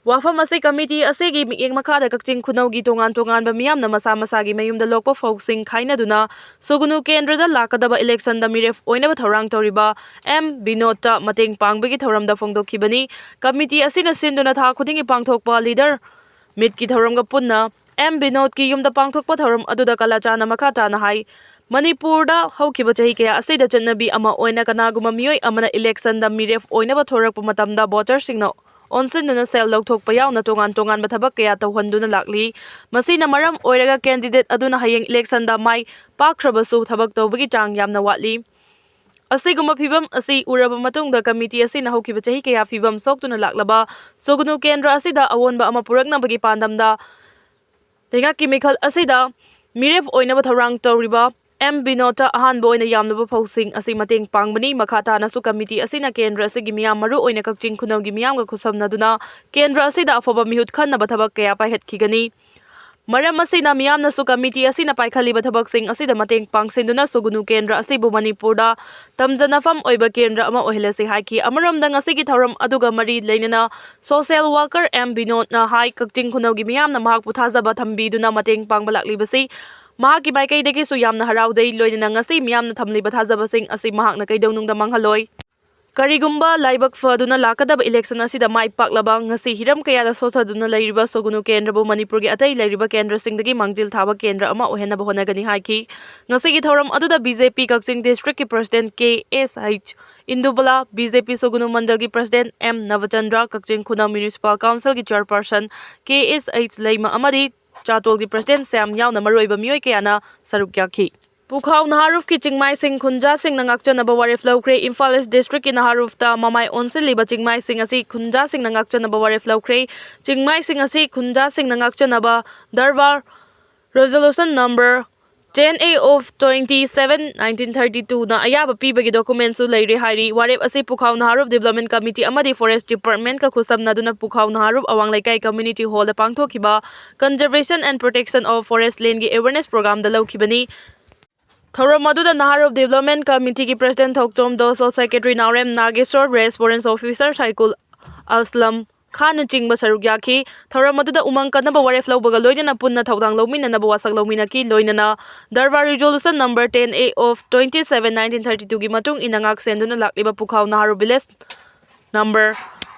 ꯋꯥꯐꯝ ꯑꯁꯤ committee ꯑꯁꯤꯒꯤ ꯃꯤꯠꯌꯦꯡ ꯃꯈꯥꯗ ꯀꯛꯆꯤꯡ ꯈꯨꯅꯧꯒꯤ ꯇꯣꯉꯥꯟ ꯇꯣꯉꯥꯟꯕ ꯃꯤꯌꯥꯝꯅ ꯃꯁꯥ ꯃꯁꯥꯒꯤ ꯃꯌꯨꯝꯗ ꯂꯣꯛꯄ ꯐꯧꯁꯤꯡ ꯈꯥꯏꯅꯗꯨꯅ ꯁꯨꯒꯅꯨ ꯀꯦꯟꯗ꯭ꯔꯗ ꯂꯥꯛꯀꯗꯕ electionꯗ ꯃꯤꯔꯦꯞ ꯑꯣꯏꯅꯕ ꯊꯧꯔꯥꯡ ꯇꯧꯔꯤꯕ ꯑꯦꯝ ꯕꯤꯅꯣꯗꯇ ꯃꯇꯦꯡ ꯄꯥꯡꯕꯒꯤ ꯊꯧꯔꯝꯗ ꯐꯣꯡꯗꯣꯛꯈꯤꯕꯅꯤ꯫ Committee ꯑꯁꯤꯅ ꯁꯤꯟꯗꯨꯅ ꯊꯥ ꯈꯨꯗꯤꯡꯒꯤ ꯄꯥꯡꯊꯣꯛꯄ leader ꯃꯤꯠꯀꯤ ꯊꯧꯔꯝꯒ ꯄꯨꯟꯅ ꯑꯦꯝ ꯕꯤꯅꯣꯗꯀꯤ ꯌꯨꯝꯗ ꯄꯥꯡꯊꯣꯛꯄ ꯊꯧꯔꯝ ꯑꯗꯨꯗ ꯀꯂꯥꯆꯥꯟꯅ ꯃꯈꯥ ꯇꯥꯅ ꯍꯥꯏ, ꯃꯅꯤꯄꯨꯔꯗ ꯍꯧꯈꯤꯕ ꯆꯍꯤ ꯀꯌꯥ ꯑꯁꯤꯗ ꯆꯠꯅꯕꯤ ꯑꯃ ꯑꯣꯏꯅ ꯀꯅꯥꯒꯨꯝꯕ ꯃꯤꯑꯣꯏ ꯑꯃꯅ ꯏꯂꯦꯛꯁꯟꯗ ꯃꯤꯔꯦꯞ ꯑꯣꯏꯅꯕ ꯊꯣꯔꯛꯄ ꯃꯇꯝꯗ ꯚꯣꯇꯔꯁꯤꯡꯅ ꯑꯣꯟꯁꯤꯟꯗꯨꯅ ꯁꯦꯜ ꯂꯧꯊꯣꯛꯄ ꯌꯥꯎꯅ ꯇꯣꯉꯥꯟ ꯇꯣꯉꯥꯟꯕ ꯊꯕꯛ ꯀꯌꯥ ꯇꯧꯍꯟꯗꯨꯅ ꯂꯥꯛꯂꯤ꯫ ꯃꯁꯤꯅ ꯃꯔꯝ ꯑꯣꯏꯔꯒ ꯀꯦꯟꯗꯤꯗꯦꯠ ꯑꯗꯨꯅ ꯍꯌꯦꯡ ꯏꯂꯦꯛꯁꯟꯗ ꯃꯥꯏ ꯄꯥꯛꯈ꯭ꯔꯕꯁꯨ ꯊꯕꯛ ꯇꯧꯕꯒꯤ ꯆꯥꯡ ꯌꯥꯝꯅ ꯋꯥꯠꯂꯤ꯫ ꯑꯁꯤꯒꯨꯝꯕ ꯐꯤꯚꯝ ꯑꯁꯤ ꯎꯔꯕ ꯃꯇꯨꯡꯗ ꯀꯃꯤꯇꯤ ꯑꯁꯤꯅ ꯍꯧꯈꯤꯕ ꯆꯍꯤ ꯀꯌꯥ ꯐꯤꯚꯝ ꯁꯣꯛꯇꯨꯅ ꯂꯥꯛꯂꯕ ꯁꯣꯒꯅꯨ ꯀꯦꯟꯗ꯭ꯔ ꯑꯁꯤꯗ ꯑꯑꯣꯟꯕ ꯑꯃ ꯄꯨꯔꯛꯅꯕꯒꯤ ꯄꯥꯟꯗꯝꯗ ꯂꯩꯉꯥꯛꯀꯤ ꯃꯤꯈꯜ ꯑꯁꯤꯗ ꯃꯤꯔꯦꯞ ꯑꯣꯏꯅꯕ ꯊꯧꯔꯥꯡ ꯇꯧꯔꯤꯕ ꯑꯦꯝ ꯕꯤꯅꯣꯗꯇ ꯑꯍꯥꯟꯕ ꯑꯣꯏꯅ ꯌꯥꯝꯂꯕ ꯐꯧꯁꯤꯡ ꯑꯁꯤ ꯃꯇꯦꯡ ꯄꯥꯡꯕꯅꯤ꯫ ꯃꯈꯥ ꯇꯥꯅꯁꯨ ꯀꯃꯤꯇꯤ ꯑꯁꯤꯅ ꯀꯦꯟꯗ꯭ꯔ ꯑꯁꯤꯒꯤ ꯃꯤꯌꯥꯝ, ꯃꯔꯨ ꯑꯣꯏꯅ ꯀꯛꯆꯤꯡ ꯈꯨꯅꯧꯒꯤ ꯃꯤꯌꯥꯝꯒ ꯈꯨꯠꯁꯝꯅꯗꯨꯅ ꯀꯦꯟꯗ꯭ꯔ ꯑꯁꯤꯗ ꯑꯐꯕ ꯃꯤꯍꯨꯠ ꯈꯟꯅꯕ ꯊꯕꯛ ꯀꯌꯥ ꯄꯥꯏꯈꯠꯈꯤꯒꯅꯤ꯫ ꯃꯔꯝ ꯑꯁꯤꯅ ꯃꯤꯌꯥꯝꯅꯁꯨ ꯀꯃꯤꯇꯤ ꯑꯁꯤꯅ ꯄꯥꯏꯈꯠꯂꯤꯕ ꯊꯕꯛꯁꯤꯡ ꯑꯁꯤꯗ ꯃꯇꯦꯡ ꯄꯥꯡꯁꯤꯟꯗꯨꯅ ꯁꯣꯒꯅꯨ ꯀꯦꯟꯗ꯭ꯔ ꯑꯁꯤꯕꯨ ꯃꯅꯤꯄꯨꯔꯗ ꯇꯝꯖꯅꯐꯝ ꯑꯣꯏꯕ ꯀꯦꯟꯗ꯭ꯔ ꯑꯃ ꯑꯣꯏꯍꯜꯂꯁꯤ ꯍꯥꯏꯈꯤ꯫ ꯑꯃꯔꯣꯝꯗ ꯉꯁꯤꯒꯤ ꯊꯧꯔꯝ ꯑꯗꯨꯒ ꯃꯔꯤ ꯂꯩꯅꯅ ꯁꯣꯁꯤꯌꯦꯜ ꯋꯥꯔꯀꯔ ꯑꯦꯝ ꯕꯤꯅꯣꯗꯅ ꯍꯥꯏ, ꯀꯛꯆꯤꯡ ꯈꯨꯅꯧꯒꯤ ꯃꯤꯌꯥꯝꯅ ꯃꯍꯥꯛꯄꯨ ꯊꯥꯖꯕ ꯊꯝꯕꯤꯗꯨꯅ ꯃꯇꯦꯡ ꯄꯥꯡꯕ ꯂꯥꯛꯂꯤꯕꯁꯤ ꯃꯍꯥꯛꯀꯤ ꯃꯥꯏꯀꯩꯗꯒꯤꯁꯨ ꯌꯥꯝꯅ ꯍꯔꯥꯎꯖꯩ, ꯂꯣꯏꯅꯅ ꯉꯁꯤ ꯃꯤꯌꯥꯝꯅ ꯊꯝꯂꯤꯕ ꯊꯥꯖꯕꯁꯤꯡ ꯑꯁꯤ ꯃꯍꯥꯛꯅ ꯀꯩꯗꯧꯅꯨꯡꯗ ꯃꯥꯡꯍꯜꯂꯣꯏ꯫ ꯀꯔꯤꯒꯨꯝꯕ ꯂꯥꯏꯕꯛ ꯐꯗꯨꯅ ꯂꯥꯛꯀꯗꯕ ꯏꯂꯦꯛꯁꯟ ꯑꯁꯤꯗ ꯃꯥꯏ ꯄꯥꯛꯂꯕ, ꯉꯁꯤ ꯍꯤꯔꯝ ꯀꯌꯥꯗ ꯁꯣꯊꯗꯨꯅ ꯂꯩꯔꯤꯕ ꯁꯣꯒꯅꯨ ꯀꯦꯟꯗ꯭ꯔꯕꯨ ꯃꯅꯤꯄꯨꯔꯒꯤ ꯑꯇꯩ ꯂꯩꯔꯤꯕ ꯀꯦꯟꯗ꯭ꯔꯁꯤꯡꯗꯒꯤ ꯃꯥꯡꯖꯤꯜ ꯊꯥꯕ ꯀꯦꯟꯗ꯭ꯔ ꯑꯃ ꯑꯣꯏꯍꯟꯅꯕ ꯍꯣꯠꯅꯒꯅꯤ ꯍꯥꯏꯈꯤ꯫ ꯉꯁꯤꯒꯤ ꯊꯧꯔꯝ ꯑꯗꯨꯗ ꯕꯤ ꯖꯦ ꯄꯤ ꯀꯛꯆꯤꯡ ꯗꯤꯁꯇ꯭ꯔꯤꯛꯀꯤ ꯄ꯭ꯔꯁꯤꯗꯦꯟ ꯀꯦ ꯑꯦꯁ ꯑꯩꯆ ꯏꯟꯗꯨꯕꯂꯥ, ꯕꯤ ꯖꯦ ꯄꯤ ꯁꯣꯒꯅꯨ ꯃꯟꯗꯜꯒꯤ ꯄ꯭ꯔꯁꯤꯗꯦꯟ ꯑꯦꯝ ꯅꯕꯆꯟꯗ꯭ꯔ, ꯀꯛꯆꯤꯡ ꯈꯨꯅꯧ ꯃ꯭ꯌꯨꯅꯤꯁꯤꯄꯥꯜ ꯀꯥꯎꯟꯁꯤꯜꯒꯤ ꯆꯤꯌꯔꯄꯔꯁꯟ ꯀꯦ ꯑꯦꯁ ꯑꯩꯆ ꯂꯩꯃ ꯑꯃꯗꯤ ꯆꯥꯇꯣꯜꯒꯤ ꯄ꯭ꯔꯁꯤꯗꯦꯟ ꯁ꯭ꯌꯥꯝ ꯌꯥꯎꯅ ꯃꯔꯨꯑꯣꯏꯕ ꯃꯤꯑꯣꯏ ꯀꯌꯥꯅ ꯁꯔꯨꯛ ꯌꯥꯈꯤ꯫ ꯄꯨꯈꯥꯎ ꯅꯍꯥꯔꯨꯐꯀꯤ ꯆꯤꯡꯃꯥꯏꯁꯤꯡ ꯈꯨꯟꯖꯥꯁꯤꯡꯅ ꯉꯥꯛꯆꯅꯕ ꯋꯥꯔꯦꯞ ꯂꯧꯈ꯭ꯔꯦ꯫ ꯏꯝꯐꯥꯜ ꯏꯁ ꯗꯤꯁꯇ꯭ꯔꯤꯛꯀꯤ ꯅꯍꯥꯔꯨꯐꯇ ꯃꯃꯥꯏ ꯑꯣꯟꯁꯤꯜꯂꯤꯕ ꯆꯤꯡꯃꯥꯏꯁꯤꯡ ꯑꯁꯤ ꯈꯨꯟꯖꯥꯁꯤꯡꯅ ꯉꯥꯛꯆꯅꯕ ꯋꯥꯔꯦꯞ ꯂꯧꯈ꯭ꯔꯦ꯫ ꯆꯤꯡꯃꯥꯏꯁꯤꯡ ꯑꯁꯤ ꯈꯨꯟꯖꯥꯁꯤꯡꯅ ꯉꯥꯛꯆꯅꯕ darbar resolution number ten A of twenty seven nineteen thirty two ꯅ ꯑꯌꯥꯕ ꯄꯤꯕꯒꯤ ꯗꯣꯀꯨꯃꯦꯟꯁꯨ ꯂꯩꯔꯦ ꯍꯥꯏꯔꯤ꯫ ꯋꯥꯔꯦꯞ ꯑꯁꯤ ꯄꯨꯈꯥꯎ ꯅꯍꯥꯔꯨꯞ ꯗꯤꯕ꯭ꯂꯞꯃꯦꯟ ꯀꯃꯤꯇꯤ ꯑꯃꯗꯤ ꯐꯣꯔꯦꯁ ꯗꯤꯄꯥꯔꯠꯃꯦꯟꯠꯀ ꯈꯨꯠꯁꯝꯅꯗꯨꯅ ꯄꯨꯈꯥꯎ ꯅꯍꯥꯔꯨꯞ ꯑꯋꯥꯡ ꯂꯩꯀꯥꯏ ꯀꯝꯃ꯭ꯌꯨꯅꯤꯇꯤ ꯍꯣꯜꯗ ꯄꯥꯡꯊꯣꯛꯈꯤꯕ Conservation and Protection of Forest Landꯒꯤ ꯑꯦꯋꯦꯔꯅꯦꯁ ꯄ꯭ꯔꯣꯒ꯭ꯔꯥꯝꯗ ꯂꯧꯈꯤꯕꯅꯤ꯫ ꯊꯧꯔꯝ ꯑꯗꯨꯗ ꯅꯍꯥꯔꯨꯞ ꯗꯤꯕ꯭ꯂꯞꯃꯦꯟꯠ ꯀꯃꯤꯇꯤꯒꯤ president Thokchom Doso, secretary Naorem Nagesor, response officer Saikul Aslam ꯈꯥꯟꯅꯆꯤꯡꯕ ꯁꯔꯨꯛ ꯌꯥꯈꯤ꯫ ꯊꯧꯔꯝ ꯑꯗꯨꯗ ꯎꯃꯪ ꯀꯟꯅꯕ ꯋꯥꯔꯦꯞ ꯂꯧꯕꯒ ꯂꯣꯏꯅꯅ ꯄꯨꯟꯅ ꯊꯧꯗꯥꯡ ꯂꯧꯃꯤꯟꯅꯅꯕ ꯋꯥꯁꯛ ꯂꯧꯃꯤꯟꯅꯈꯤ꯫ ꯂꯣꯏꯅꯅ darbar resolution number ten A of twenty seven nineteen thirty twoꯒꯤ ꯃꯇꯨꯡ ꯏꯟꯅ ꯉꯥꯛ ꯁꯦꯟꯗꯨꯅ ꯂꯥꯛꯂꯤꯕ ꯄꯨꯈꯥꯎ ꯅꯍꯥꯔꯨꯞ ꯚꯤꯂꯦꯖ ꯅꯝꯕꯔ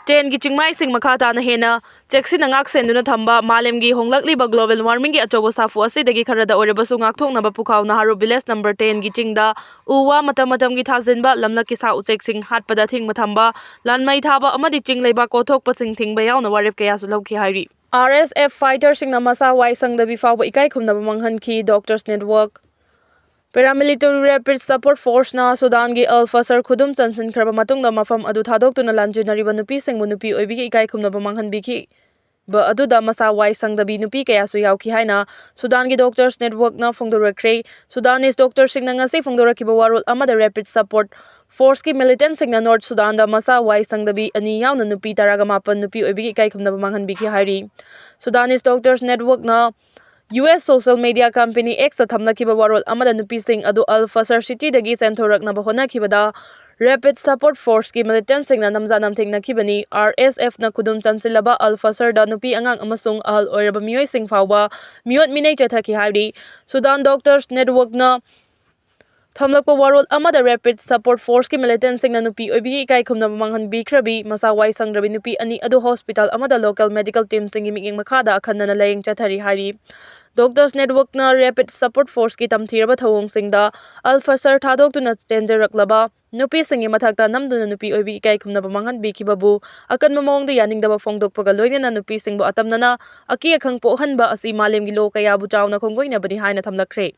ꯇꯦꯟꯒꯤ ꯆꯤꯡꯃꯥꯏꯁꯤꯡ ꯃꯈꯥ ꯇꯥꯅ ꯍꯦꯟꯅ ꯆꯦꯛꯁꯤꯟꯅ ꯉꯥꯛ ꯁꯦꯟꯗꯨꯅ ꯊꯝꯕ, ꯃꯥꯂꯦꯝꯒꯤ ꯍꯣꯡꯂꯛꯂꯤꯕ global warmingꯒꯤ ꯑꯆꯧꯕ ꯁꯥꯐꯨ ꯑꯁꯤꯗꯒꯤ ꯈꯔꯗ ꯑꯣꯏꯔꯕꯁꯨ ꯉꯥꯛꯊꯣꯛꯅꯕ ꯄꯨꯈꯥꯎ ꯅꯍꯥꯔꯨ village number tenꯒꯤ ꯆꯤꯡꯗ ꯎ ꯋꯥ ꯃꯇꯝ ꯃꯇꯝꯒꯤ ꯊꯥꯖꯤꯟꯕ, ꯂꯝꯂꯛꯀꯤ ꯁꯥ ꯎꯆꯦꯛꯁꯤꯡ ꯍꯥꯠꯄꯗ ꯑꯊꯤꯡꯕ ꯊꯝꯕ, ꯂꯥꯟꯃꯩ ꯊꯥꯕ ꯑꯃꯗꯤ ꯆꯤꯡ ꯂꯩꯕꯥꯛ ꯀꯣꯊꯣꯛꯄꯁꯤꯡ ꯊꯤꯡꯕ ꯌꯥꯎꯅ ꯋꯥꯔꯦꯞ ꯀꯌꯥꯁꯨ ꯂꯧꯈꯤ ꯍꯥꯏꯔꯤ꯫ R S F fighterꯁꯤꯡꯅ ꯃꯁꯥ ꯋꯥꯏ ꯁꯪꯗꯕꯤ ꯐꯥꯎꯕ ꯏꯀꯥꯏ ꯈꯨꯝꯅꯕ ꯃꯥꯡꯍꯟꯈꯤ꯫ Doctors Network Paramilitary Rapid Support Forceꯅ ꯁꯨꯗꯥꯟꯒꯤ ꯑꯜ ꯐꯁꯔ ꯈꯨꯗꯨꯝ ꯆꯟꯁꯤꯟꯈ꯭ꯔꯕ ꯃꯇꯨꯡꯗ ꯃꯐꯝ ꯑꯗꯨ ꯊꯥꯗꯣꯛꯇꯨꯅ ꯂꯥꯟꯖꯦꯟꯅꯔꯤꯕ ꯅꯨꯄꯤꯁꯤꯡꯕꯨ ꯅꯨꯄꯤ ꯑꯣꯏꯕꯤꯒꯤ ꯏꯀꯥꯏ ꯈꯨꯝꯅꯕ ꯃꯥꯡꯍꯟꯕꯤꯈꯤꯕ ꯑꯗꯨꯗ ꯃꯁꯥ ꯋꯥꯏ ꯁꯪꯗꯕꯤ ꯅꯨꯄꯤ ꯀꯌꯥꯁꯨ ꯌꯥꯎꯈꯤ ꯍꯥꯏꯅ ꯁꯨꯗꯥꯟꯒꯤ Doctors Networkꯅ ꯐꯣꯡꯗꯣꯔꯛꯈ꯭ꯔꯦ꯫ Sudanese doctorꯁꯤꯡꯅ ꯉꯁꯤ ꯐꯣꯡꯗꯣꯔꯛꯈꯤꯕ ꯋꯥꯔꯣꯜ ꯑꯃꯗ Rapid Support Forceꯀꯤ militantꯁꯤꯡꯅ North Sudanꯗ ꯃꯁꯥ ꯋꯥꯏ ꯁꯪꯗꯕꯤ ꯑꯅꯤ ꯌꯥꯎꯅ ꯅꯨꯄꯤ ꯇꯔꯥꯒ ꯃꯥꯄꯟ ꯅꯨꯄꯤ ꯑꯣꯏꯕꯤꯒꯤ ꯏꯀꯥꯏ ꯈꯨꯝꯅꯕ ꯃꯥꯡꯍꯟꯕꯤꯈꯤ ꯍꯥꯏꯔꯤ꯫ Sudanese Doctors Networkꯅ U S social media company Xꯇ ꯊꯝꯂꯛꯈꯤꯕ ꯋꯥꯔꯣꯜ ꯑꯃꯗ ꯅꯨꯄꯤꯁꯤꯡ ꯑꯗꯨ ꯑꯜ ꯐꯁꯔ cityꯗꯒꯤ ꯆꯦꯟꯊꯣꯔꯛꯅꯕ ꯍꯣꯠꯅꯈꯤꯕꯗ Rapid Support Forceꯀꯤ militantꯁꯤꯡꯅ ꯅꯝꯖꯥ ꯅꯝꯊꯦꯡꯅꯈꯤꯕꯅꯤ꯫ R S Fꯅ ꯈꯨꯗꯨꯝ ꯆꯟꯁꯤꯜꯂꯕ ꯑꯜ ꯐꯁꯔꯗ ꯅꯨꯄꯤ, ꯑꯉꯥꯡ ꯑꯃꯁꯨꯡ ꯑꯍꯜ ꯑꯣꯏꯔꯕ ꯃꯤꯑꯣꯏꯁꯤꯡ ꯐꯥꯎꯕ ꯃꯤꯑꯣꯠ ꯃꯤꯅꯩ ꯆꯠꯊꯈꯤ ꯍꯥꯏꯔꯤ꯫ Sudan Doctors Networkꯅ ꯊꯝꯂꯛꯄ ꯋꯥꯔꯣꯜ ꯑꯃꯗ Rapid Support Forceꯀꯤ militantꯁꯤꯡꯅ ꯅꯨꯄꯤ ꯑꯣꯏꯕꯤꯒꯤ ꯏꯀꯥꯏ ꯈꯨꯝꯅꯕ ꯃꯥꯡꯍꯟꯕꯤꯈ꯭ꯔꯕꯤ ꯃꯁꯥ ꯋꯥꯏ ꯁꯪꯗ꯭ꯔꯕꯤ ꯅꯨꯄꯤ ꯑꯅꯤ ꯑꯗꯨ hospital ꯑꯃꯗ local medical teamꯁꯤꯡꯒꯤ ꯃꯤꯠꯌꯦꯡ ꯃꯈꯥꯗ ꯑꯈꯟꯅꯅ ꯂꯥꯌꯦꯡ ꯆꯠꯊꯔꯤ ꯍꯥꯏꯔꯤ꯫ Doctors Networkꯅ Rapid Support Forceꯀꯤ ꯇꯝꯊꯤꯔꯕ ꯊꯧꯑꯣꯡꯁꯤꯡꯗ ꯑꯜ ꯐꯁꯔ ꯊꯥꯗꯣꯛꯇꯨꯅ ꯆꯦꯟꯖꯔꯛꯂꯕ ꯅꯨꯄꯤꯁꯤꯡꯒꯤ ꯃꯊꯛꯇ ꯅꯝꯗꯨꯅ ꯅꯨꯄꯤ ꯑꯣꯏꯕꯤ ꯏꯀꯥꯏ ꯈꯨꯝꯅꯕ ꯃꯥꯡꯍꯟꯕꯤꯈꯤꯕꯕꯨ ꯑꯀꯟꯕ ꯃꯑꯣꯡꯗ ꯌꯥꯅꯤꯡꯗꯕ ꯐꯣꯡꯗꯣꯛꯄꯒ ꯂꯣꯏꯅꯅ ꯅꯨꯄꯤꯁꯤꯡꯕꯨ ꯑꯇꯝꯅꯅ ꯑꯀꯤ ꯑꯈꯪ ꯄꯣꯛꯍꯟꯕ ꯑꯁꯤ ꯃꯥꯂꯦꯝꯒꯤ law ꯀꯌꯥꯕꯨ ꯆꯥꯎꯅ ꯈꯣꯡꯒꯣꯏꯅꯕꯅꯤ ꯍꯥꯏꯅ ꯊꯝꯂꯛꯈ꯭ꯔꯦ꯫